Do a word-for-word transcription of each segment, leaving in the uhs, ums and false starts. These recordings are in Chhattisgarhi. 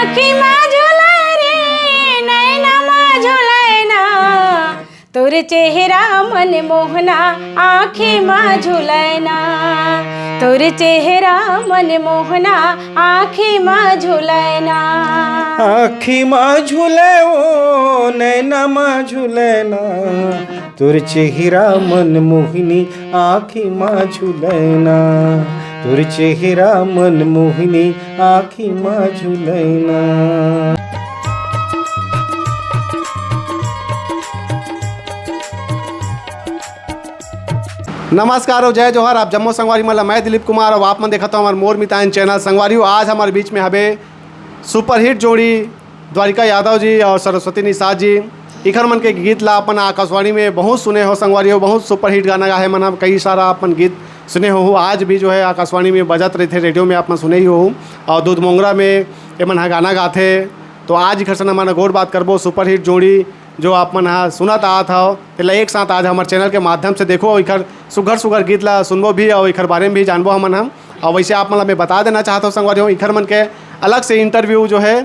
आँखी मा झुलय रे, नैना मा झुलय ना, तोर चेहरा मन मोहना, आँखी मा झुलय ना, तोर चेहरा मन मोहना, आँखी मा झुलय ना। आँखी मा झुलय ओ, नैना मा झुलय ना, तोर चेहरा मन मोहिनी, आँखी मा झुलय ना, तोर चेहरा मन मोहिनी, आँखी मा झुलय ना। नमस्कार अउ जय जोहार, आप जम्मो संगवारी मन ला मैं दिलीप कुमार, अउ आप मन देखत हव हमर मोर मितान चैनल। संगवारी हो, आज हमर बीच में हबे सुपरहिट जोड़ी द्वारिका यादव जी अउ सरस्वती निषाद जी। इखर मन के गीत ला अपन आकाशवाणी में बहुत सुने हो संगवारी हो, बहुत सुपरहिट गाना गाए हे मन ह। कई सारा अपन गीत सुने हो, आज भी जो है आकाशवाणी में बजत रहिथे, रेडियो में आप मन सुने ही हो। अउ दूध मोंगरा में ये मन ह गाना गाथे। तो आज इखर से हमन गोठ बात करबो सुपरहिट जोड़ी जो आप मन ह सुनत आत हव, तेला एक साथ आज हमर चैनल के माध्यम से देखो, इखर सुघर सुघर गीत ला सुनबो भी अउ इखर बारे में भी जानबो हमन ह। अउ वैसे आप मन ला मैं बता देना चाहत हव संगवारी हो, इखर मन के अलग से इंटरव्यू जो है,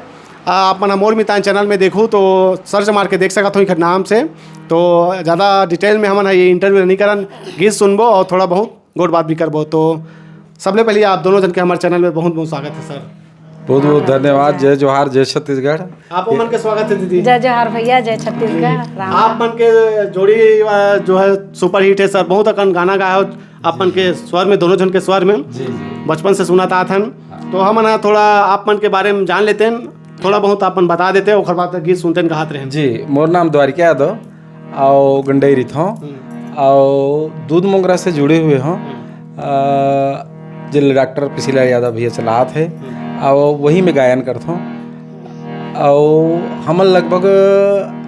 आ, आप मन ह मोर मितान चैनल में देखू तो सर्च मार के देख सकत हो इखर नाम से। तो ज़्यादा डिटेल में हमन ह ये इंटरव्यू नहीं करन, गीत सुनबो अउ थोड़ा बहुत गोठ बात भी करबो। तो सबले पहले आप दोनों जन के हमर चैनल में बहुत बहुत स्वागत है सर। बहुत बहुत धन्यवाद। जय जोहार, जय छत्तीसगढ़। आप मन के स्वागत है दीदी। जय जोहार भैया, जय छत्तीसगढ़। राम आप मन के जोड़ी, आ, जो है सुपरहिट है सर, बहुत अकन गाना गाए हो आप मन के स्वर में, दोनों जन के स्वर में। जी, जी। बचपन से सुनत आत हन, तो हमन ह थोड़ा आप मन के बारे में जान लेतेन, थोड़ा बहुत आप मन बता देते, ओकर बाद गीत सुनतेन, गात रहेन। जी, मोर नाम द्वारिका यादव अउ गंडई रहिथौं हम्म। अउ दूध मोंगरा से जुड़े हुए हों। हम्म। अ, जेला डॉक्टर पीसीलाल यादव भैया चलात हे हम्म। अउ वही में गायन करथौं। अउ हमन लगभग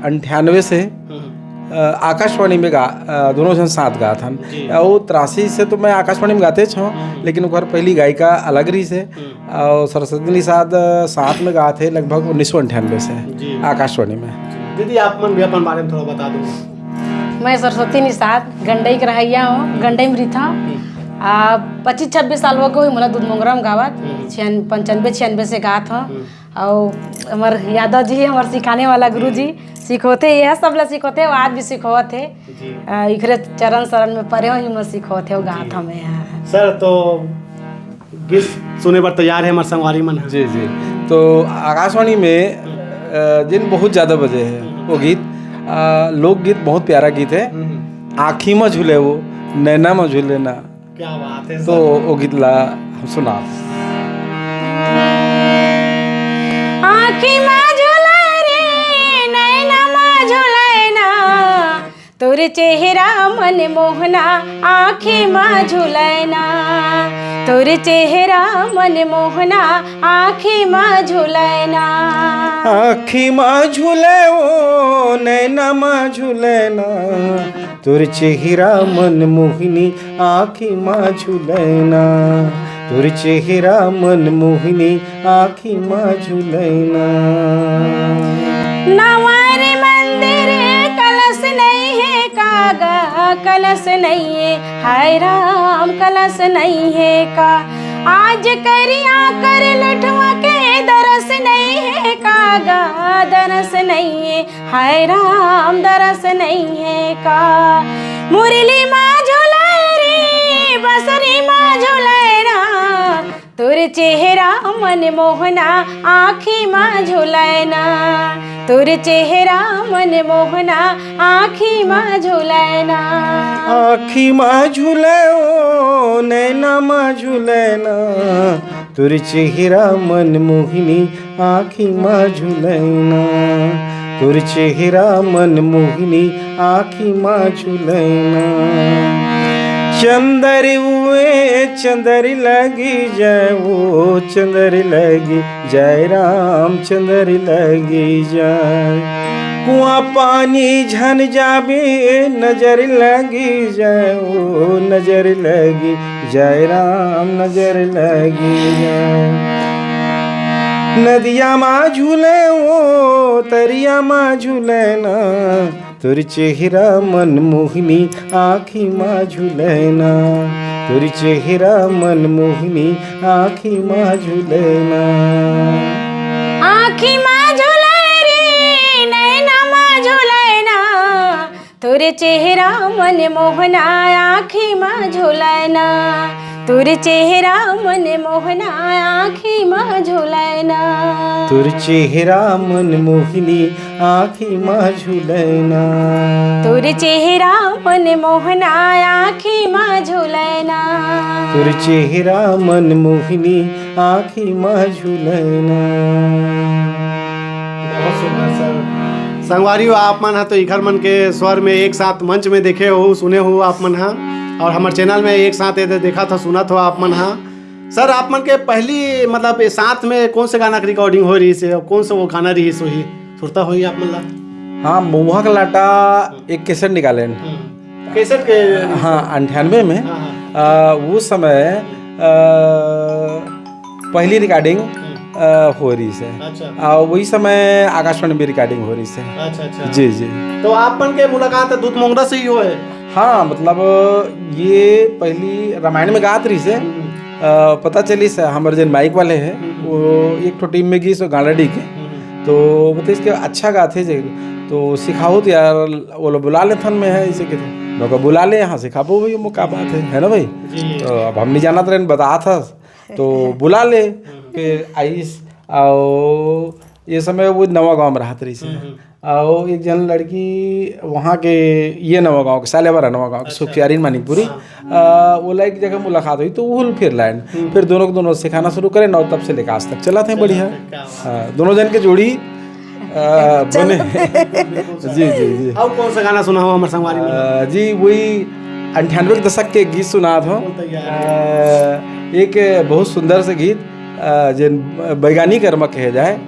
अंठानवे से हम्म। अ, आकाशवाणी में गा-, अ, दोनों झन साथ गात हन। जी। अउ तिरासी से तो मैं आकाशवाणी में गातेच हौं, हम्म। लेकिन ओकर पहली गायिका अलग रहिस हे। हम्म। अउ सरस्वती निषाद, अ, साथ में गात हे लगभग उन्नीस सौ अंठानवे से जी। आकाशवाणी में। जी। दीदी, आप मन भी अपन बारे में थोड़ा बता दो। मैं सरस्वती निषाद, गंडई के रहइया हौं, गंडई में रहिथौं। हम्म। आ, पच्चीस छब्बीस साल हो गए मोला दूध मोंगरा में गावत। हम्म। छियान-, पंचानबे छियानबे से गात हौं। हम्म। अउ हमर यादव जी, हमर सिखाने वाला गुरु जी, सिखोथे, ये सब ला सिखोथे, अउ आज भी सिखोवत हे। जी। अ, इखरे चरण शरण में परे हौं, ही मोर सिखोथे, अउ गात जी। हौं मैं ह। सर, तो गीत सुने बर तैयार हे हमर संगवारी मन ह। जी, जी। तो आकाशवाणी में, अ, जिन बहुत ज़्यादा बजे हे वो गीत, अ, लोकगीत बहुत प्यारा गीत हे। हम्म। आँखी म झूले वो, नैना म झूले ना। क्या बात है तो सर। वो गीत ला हम सुना। आँखी मा झूले रे, नैना मा झूले ना, तोर चेहरा मन मोहना, आँखी मा झूले ना, तोर चेहरा मन मोहना, आँखी मा झूले ना। आँखी मा झूले ओ, नैना मा झूले ना, तोर चेहरा मन मोहिनी, आँखी मा झूले ना, तोर चेहरा मन मोहिनी, आँखी मा झूले ना। नवा रे मंदिर कलश नइ हे का गा, कलश नइ हे, हाय राम, कलश नइ हे का। आज करिया कर लुठवा के दरस नइ हे का गा, दरस नइ हे, हाय राम, दरस नइ हे का। मुरली मा झूले रे, बंसुरी मा झूले ना, तोर चेहरा मन मोहना, आँखी मा झूले ना, तोर चेहरा मन मोहना, आँखी मा झूले ना। आँखी मा झूले ओ, नैना मा झूले ना, तोर चेहरा मन मोहिनी, आँखी मा झूले ना, तोर चेहरा मन मोहिनी, आँखी मा झूले ना। चंदर उए चंदर लगी जाए, ओ चंदर लगी जाए राम, चंदर लगी जाए। कुआं पानी झन जाबे, नजर लगी जाए, ओ नजर लगी जाए राम, नजर लगी जाए। नदिया मा झूले ओ, तरिया मा झूले ना, तोर चेहरा मन मोहिनी, आँखी मा झूले ना, तोर चेहरा मन मोहिनी, आँखी मा झूले ना। आँखी मा झुलय रे, नैना मा झुलय ना, तोर चेहरा मन मोहना। आँखी मा झुलय ना, तोर चेहरा मन मोहना। आँखी मा झुलय ना, तोर चेहरा मन मोहिनी, आँखी मा झुलय ना, तोर चेहरा मन मोहना। आँखी मा झुलय ना, तोर चेहरा मन मोहिनी, आँखी मा झुलय ना। बहुत सुंदर सर। संगवारी हो, आप मन ह तो इखर मन के स्वर में एक साथ मंच में देखे हो, सुने हो आप मन ह, और हमर चैनल में एक साथ ये देखत हो, सुनत हो आप मन ह। सर, आप मन के पहली, मतलब, ये साथ में कौन से गाना के रिकॉर्डिंग हो रही से, और कौन से वो गाना रही से, वही सुरता होई आप मन ला? हाँ, महुआ के लाटा एक कैसेट निकालेन। हम्म। कैसेट के? हाँ, अंठानवे में। हाँ, हाँ। आ, उस समय, आ, पहली रिकॉर्डिंग, हम्म। आ, हो रही से। अच्छा। आ, वही समय आकाशवाणी में रिकॉर्डिंग हो रही से। अच्छा, अच्छा। जी, जी। तो आप मन के मुलाकात दूध मोंगरा से ही हो है? हाँ, मतलब, ये पहली रामायण में गात रही से। हम्म। आ, पता चली से, हमर जेन माइक वाले हैं, हम्म। वो एक ठो टीम में गई सो गांडा डी के। हम्म। तो बोलते, "इसके अच्छा गाथे जे, तो सिखाओ तो यार।" वो लोग बुला लेथन में है, इसे कहते, "मैं कहा, बुला ले यहाँ, सिखाबो भाई, वो का बात है, है ना भाई?" जी। तो अब हम नहीं जानत रहन, बतात हस, तो बुला ले। हम्म। फिर आइस, आओ, ये समय वो नवा गांव में रहत रही से। हम्म, हम्म। आओ, एक जन लड़की वहाँ के, ये नवा गांव के, सालेवारा नवा गांव के, अच्छा। सुखियारिन मणिपुरी। हाँ। आ, वो ला एक जगह मुलाकात हुई, तो वो फिर लाइन, हम्म। फिर दोनों को दोनों सिखाना शुरू करें, और तब से लेकर आज तक चला थे, चला बढ़िया। थे, क्या बात। हाँ, दोनों जन के जोड़ी, आ, चल। बने। बिल्कुल सर। जी, जी, जी। और कौन सा गाना सुना हो हमारे संगवारी में? आ, जी, वही अंठानवे के दशक के गीत सुना था। बिल्कुल तैयार है। आ, एक बहुत सुंदर से गीत, आ, जे बैगानी कर्म कहे जाए,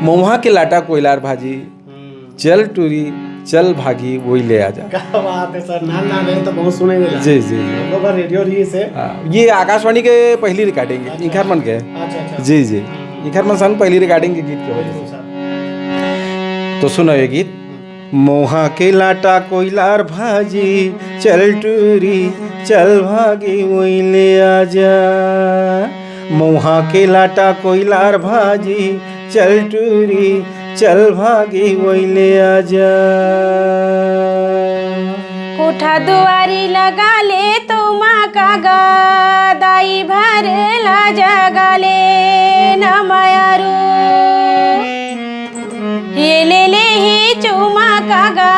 "महुआ के लाटा कोइलार भाजी, हम्म। चल टूरी, चल भागी, वही ले आजा।" क्या बात है सर, नान नान रहे तो बहुत सुने मिला। जी, जी, जी। हम लोग का रेडियो रही से। हाँ, ये आकाशवाणी के पहली रिकॉर्डिंग है, अच्छा। इंखर मन के। अच्छा, अच्छा। जी, जी। हम्म। इंखर मन सन पहली रिकॉर्डिंग के गीत के वजह से। बिल्कुल सर। तो सुनो ये गीत। "महुआ के लाटा कोइलार भाजी, चल टूरी, चल भागी, वही ले आजा। महुआ के लाटा कोइलार भाजी, चल टूरी, चल भागी, वही ले आजा।" कोठा दुआरी लगा ले तुमा का गा, दाई भर ला जगा ले ना मयारू। ये ले ले ही चुमा का गा,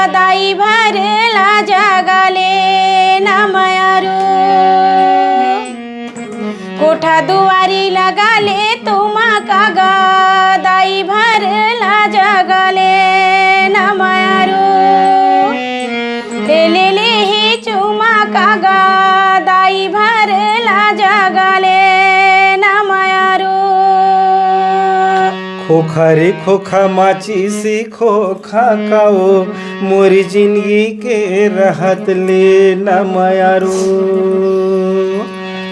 दाई भर ला जगा ले ना मयारू। कोठा दुआरी लगा ले तुमा का गा, दाई भर ला जगा ले ना मयारू। ए ले ले ही चुमा का गा, दाई भर ला जगा ले ना मयारू। खोखा रे खोखा माचिस खोखा काओ, मोर जिंदगी के रहत ले ना मयारू।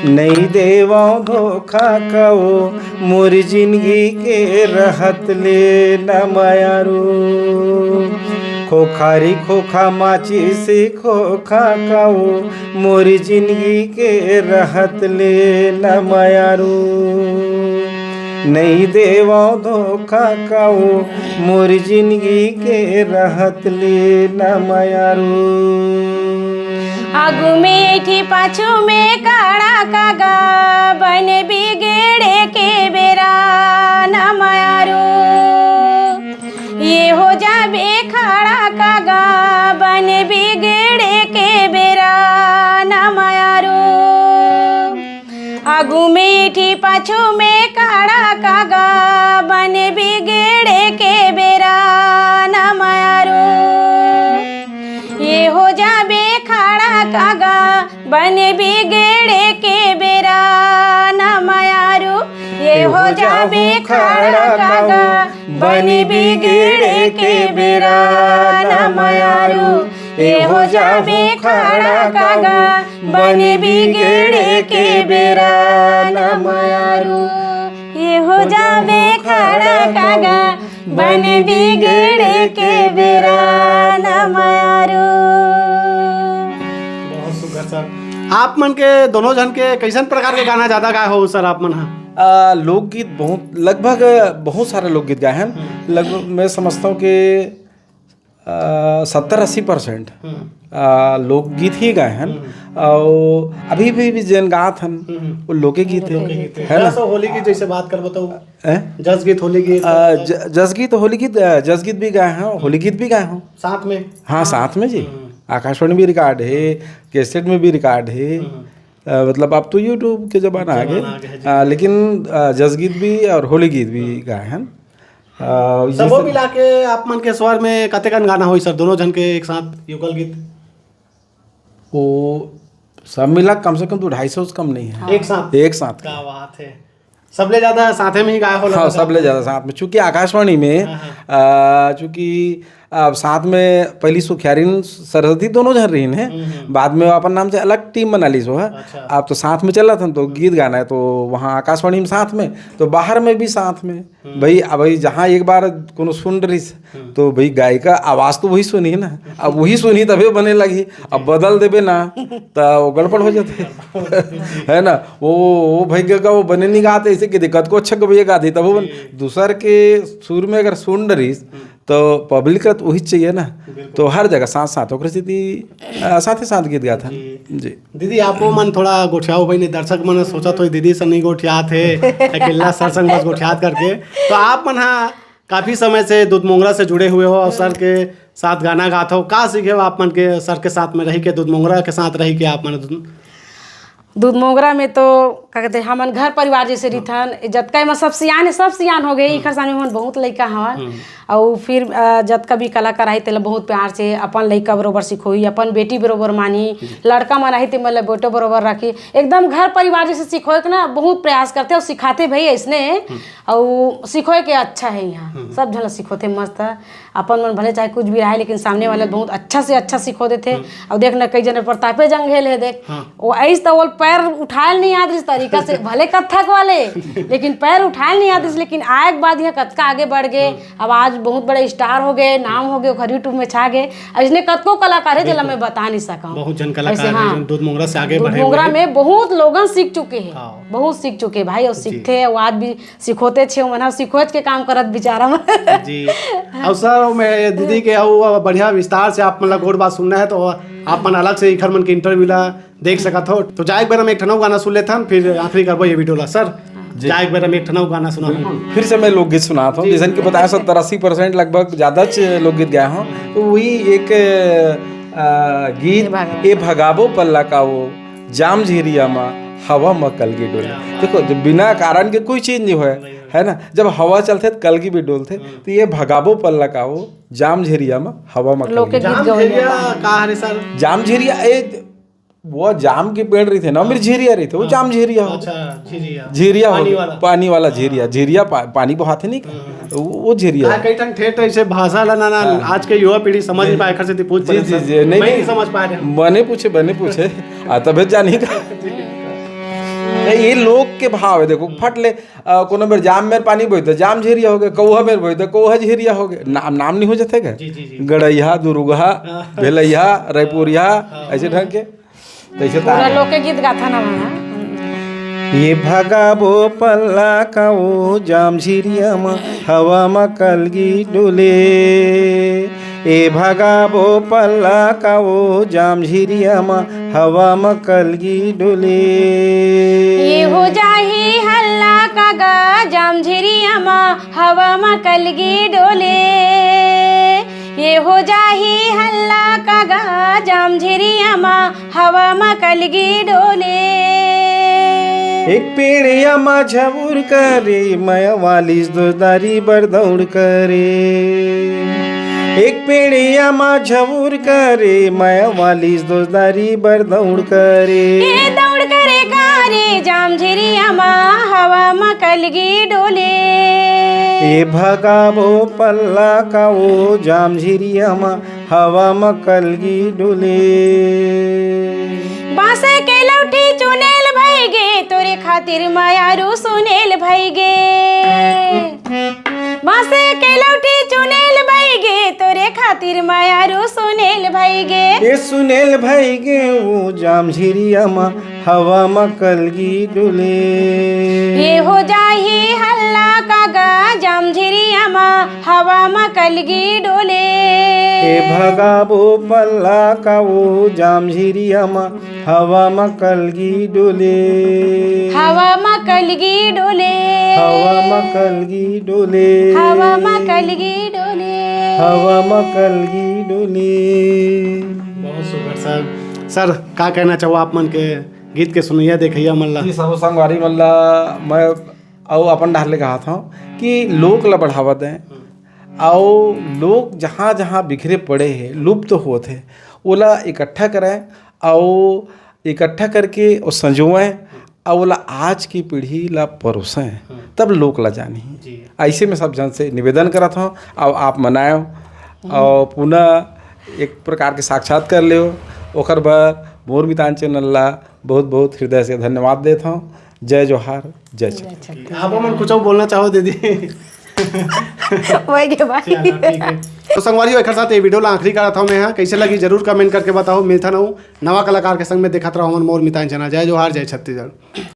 नई देवो धोखा काओ, मोर जिंदगी के रहत ले ना मयारू। खोखा रे खोखा माचिस खोखा काओ, मोर जिंदगी के रहत ले ना मयारू। नई देवो धोखा काओ, मोर जिंदगी के रहत ले ना मयारू। आगू में एठी पाछू में काड़ा का गा, बने बिगड़े के बेरा ना मयारू। ये हो जाबे खड़ा का गा, बने बिगड़े के बेरा ना मयारू। आगू में एठी पाछू में खड़ा का गा, बने बिगड़े के बेरा ना मयारू। ये हो जाबे खड़ा का गा, बने बिगड़े के बेरा ना मयारू। ये हो जाबे खड़ा का गा, बने बिगड़े के बेरा ना मयारू। ये हो जाबे खड़ा का गा, बने बिगड़े के बेरा ना मयारू। ये हो जाबे खड़ा का गा, बने बिगड़े के बेरा ना मयारू। बहुत सुंदर सर। आप मन के दोनों झन के कैसन प्रकार के गाना ज्यादा गाए हो सर आप मन ह? आ, लोकगीत बहुत, लगभग बहुत सारे लोकगीत गाए हैं। हम्म। लगभग मैं समझता हूँ कि आ, सत्तर अस्सी परसेंट हम्म। आ, लोकगीत ही गाए हैं। हम्म। और अभी भी, भी जेन गात हन, हम्म। वो लोके गीत है, लोके गीत है। है ना? जस होली गीत जैसे बात करबो तो हैं? जस गीत, होली गीत, आ, ज-, जस गीत, होली गीत, आ, जस गीत भी गाए हैं, होली गीत भी गाए हैं। साथ में? हाँ, हाँ। साथ में जी। हम्म। आकाशवाणी भी रिकॉर्ड है, कैसेट में भी रिकॉर्ड है। हम्म। आ, मतलब, अब तो YouTube के जमाना आ जमाना गए। आ गया है जी। आ, लेकिन, आ, जस गीत भी और होली गीत भी हम्म। गाए हैं। आ, सबो जैसे मिला के आप मन के स्वर में कतेकन गाना होही सर, दोनों झन के एक साथ युगल गीत? वो सब मिला कम से कम तो ढाई सौ से कम नहीं है। हाँ। एक साथ? एक साथ। क्या बात है। सबले ज्यादा साथे में ही गाए हो हाँ, लगभग सबले आप? ज्यादा साथ में, चूंकि आकाशवाणी में, हाँ, हाँ। आ, चूंकि अब साथ में पहली सुखियारिन सरस्वती दोनों झन रहिन है, हम्म, हम्म। बाद में वो अपन नाम से अलग टीम बना ली सो है। अच्छा। अब तो साथ में चलत हन तो गीत गाना है तो वहाँ आकाशवाणी में साथ में, तो बाहर में भी साथ में। हम्म। भाई, अब भाई जहाँ एक बार कोनो सुन रहिस हम्म। तो भाई गायिका आवाज तो वही सुनी ना, अब वही सुनी तबे बने लगी। अब बदल देबे ना तो वो गड़बड़ हो जाते है ना। वो वो भाई का वो बने नहीं गाते, ऐसे कि दिक्कत को अच्छा गवैया गाते तब वो बन-, जी। दूसर के सुर में अगर सुन रहिस हम्म। तो पब्लिक ला तो वही चाहिए ना। बिल्कुल। तो हर जगह साथ साथ ओकर सेती, अ, साथे साथ गीत गाथन। जी। जी। दीदी, आपो मन थोड़ा गोठियाओ भाई, नहीं दर्शक मन सोचत होही, दीदी से नहीं गोठियात हे, अकेला सर संग बस गोठियात करके। तो आप मन हा काफी समय से दूध मोंगरा से जुड़े हुए हो और सर के साथ गाना गात हो, का सीखे हो आप मन के सर के साथ में रही के, दूध मोंगरा के साथ रही के आप मन? दूध मोंगरा में तो का कहते, हमन घर परिवार जैसे रिथन, जतका एमा सब सियान हे, सब सियान हो गए। हम्म। एखर सामने हमन बहुत लइका हवन। हम्म। अउ फिर, अ, जतका भी कलाकार आही, तेला बहुत प्यार से अपन लइका बरोबर सिखोही, अपन बेटी बरोबर मानही, जी। लड़का मन आही, ते मन ल बेटो बरोबर रखही। एकदम घर परिवार जैसे सिखोए के ना बहुत प्रयास करथे अउ सिखाथे भाई अइसने। हम्म। अउ सिखोए के अच्छा हे यहाँ, हम्म। सब झन ल सिखोथे मस्त। अपन मन भले चाहे कुछ भी रहे, लेकिन सामने वाला बहुत अच्छा से अच्छा सिखो देथे। हम्म। अउ देख ना, कई जने प्रतापे जंघेल हे, देख। हाँ। वो ऐस तो वो पैर उठाए नहीं आत रहिस तरीका से, भले कत्थक वाले, लेकिन पैर उठाए नहीं आत रहिस, लेकिन आए के बाद यहाँ कतका आगे बढ़ गए। हम्म। अब आज बहुत बड़े स्टार हो गए, नाम हो गए, ओकर YouTube में छा गए। अइसने कतको कलाकार हे, जेला बिल्कुल। मैं बता नहीं सकूँ। बहुत जन कलाकार ऐसे, हे, हाँ। जौन दूध मोंगरा से आगे दूध बढ़े मोंगरा हुए हे। में बहुत लोगन सीख चुके हैं, हाँ। बहुत सीख चुके हैं भाई, और जी। सीखथे, और आज भी सिखोतेच हे, ओमन ह सिखोच के काम करत बिचारा मन। जी। अउ सर, मैं दीदी के अउ बढ़िया विस्तार से आप मन ला गोठ बात सुनना हे, तो आप मन अलग से इखर मन के इंटरव्यू ला देख सकत हो। तो जाए के बेरा में एक ठन अउ गाना सुन लेथन, फिर आखिरी करबो ये वीडियो ला। सर, जी। जाए के बेरा में एक ठन अउ गाना सुना। बिल्कुल। फिर से मैं लोकगीत सुनात हूँ, जी। जैसन कि बताया, सत्तर अस्सी परसेंट लगभग ज्यादा च-, लोकगीत गाए हूँ। तो वही एक, अ, गीत, ए भगाबो। ए भगाबो पल्ला का वो, जाम झेरिया मा हवा मा कलगी डोले। क्या बात। देखो, जब बिना कारण के कोई चीज नहीं होय, नहीं होय। है ना? जब हवा चलथे त कलगी भी डोलथे। हम्म। तो ये भगाबो पल्ला का वो, जाम झेरिया मा हवा मा लोके कलगी। गीत जाम गवैया झेरिया बा। का हरे सर? जाम झेरिया, ए, वो जाम के पेड़ रहिथे ना, हाँ। मिर्झेरिया रहिथे, वो हाँ। जाम झेरिया हो। अच्छा, झेरिया। झेरिया हो पानी गया, वाला। पानी वाला हाँ। झेरिया, झेरिया पा-, पानी बहाथे नहीं का? हम्म। वो, वो झेरिया। का कई ठन ठेठ ऐसे भाषा ला ना, ना, हाँ। आज के युवा पीढ़ी समझ नहीं जी। पाए, एखर सेती पूछ जी, पड़े जी, सर। जी, नहीं, मैं नहीं। नहीं समझ पा रहे हूँ। बने पूछे, बने पूछे। आ, तबे जानी का। जी। नहीं, ये लोक के भाव है, देखो, फट ले, आ, कोनो बेर जाम में पानी बोहिथे, जाम झेरिया हो गए, कौहा में बोहिथे, कौहा झेरिया हो गए। नाम, नाम नहीं हो जाथे का? जी, जी, जी। गड़ैहा, दुरुगहा, हाँ। भेलैहा, रैपुरिया, हाँ। ऐसे ढंग के। तैसे पूरा तार। लोकगीत गाथा ना बना। ये भगाबो पल्ला का वो जाम झिरिया म हवा म कलगी डोले। ए भगाबो पल्ला का वो जाम झिरिया म हवा म कलगी डोले। ये हो जाही हल्ला का गा जाम झिरिया म हवा म कलगी डोले। ये हो जाही हल्ला का गा जाम झिरिया म हवा म कलगी डोले। एक पेड़िया म झबुर करे, मया वालिस दोस्तारी बर दौड़ करे। एक पेड़िया म झबुर करे, मया वालिस दोस्तारी बर दौड़ करे। ए दौड़ करे का रे जाम झिरिया म हवा म कलगी डोले। ए भगाबो पल्ला का वो जाम झिरिया म हवा म कलगी डोले। बांस के लौठी चुनेल भई गे, तोरे खातिर मयारू सुनेल भई गे। बांस के लौठी चुनेल भई गे, तोरे खातिर मयारू सुनेल भई गे। ए सुनेल भई गे, वो जाम झिरिया म हवा म कलगी डोले। ये हो जाही हल्ला का गा जामझिरिया मा, हवा मा कलगी डोले। ए भगाबो पल्ला का वो जामझिरिया म, हवा म कलगी डोले। हवा मा कलगी डोले। हवा म कलगी डोले। हवा मा कलगी डोले। हवा म कलगी डोले। बहुत सुघर सर। सर, का कहना चाहो आप मन के गीत के सुनैया देखैया मन ला? ये सबो संगवारी मन ला मैं अउ अपन डहर ले कहत हौं कि लोक ला बढ़ावा दें, अउ लोक जहाँ जहाँ बिखरे पड़े हे, लुप्त होत हे, ओला इकट्ठा करें, अउ इकट्ठा करके ओ संजोएं, अउ ओला आज की पीढ़ी ला परोसें, तब लोक ला जानही। जी। ऐसे में सब जन से निवेदन करत हौं, अउ आप मन आयो, अउ पुनः एक प्रकार के साक्षात्कार लेव, ओकर बर मोर मितान चैनल ला बहुत बहुत हृदय से धन्यवाद देत हौं। जय जोहार, जय छत्तीसगढ़। आप मन कुछ बोलना चाहो दीदी? वही के भाई। चलो, ठीक है। तो संगवारी हो, एकर साथ ये वीडियो ला आखिरी करत हौं मैं हा। कैसे लगी जरूर कमेंट करके बताओ। मिलथन अउ नवा कलाकार के संग में, देखत रहो हमन मोर मितान चैनल। जय जोहार, जय छत्तीसगढ़।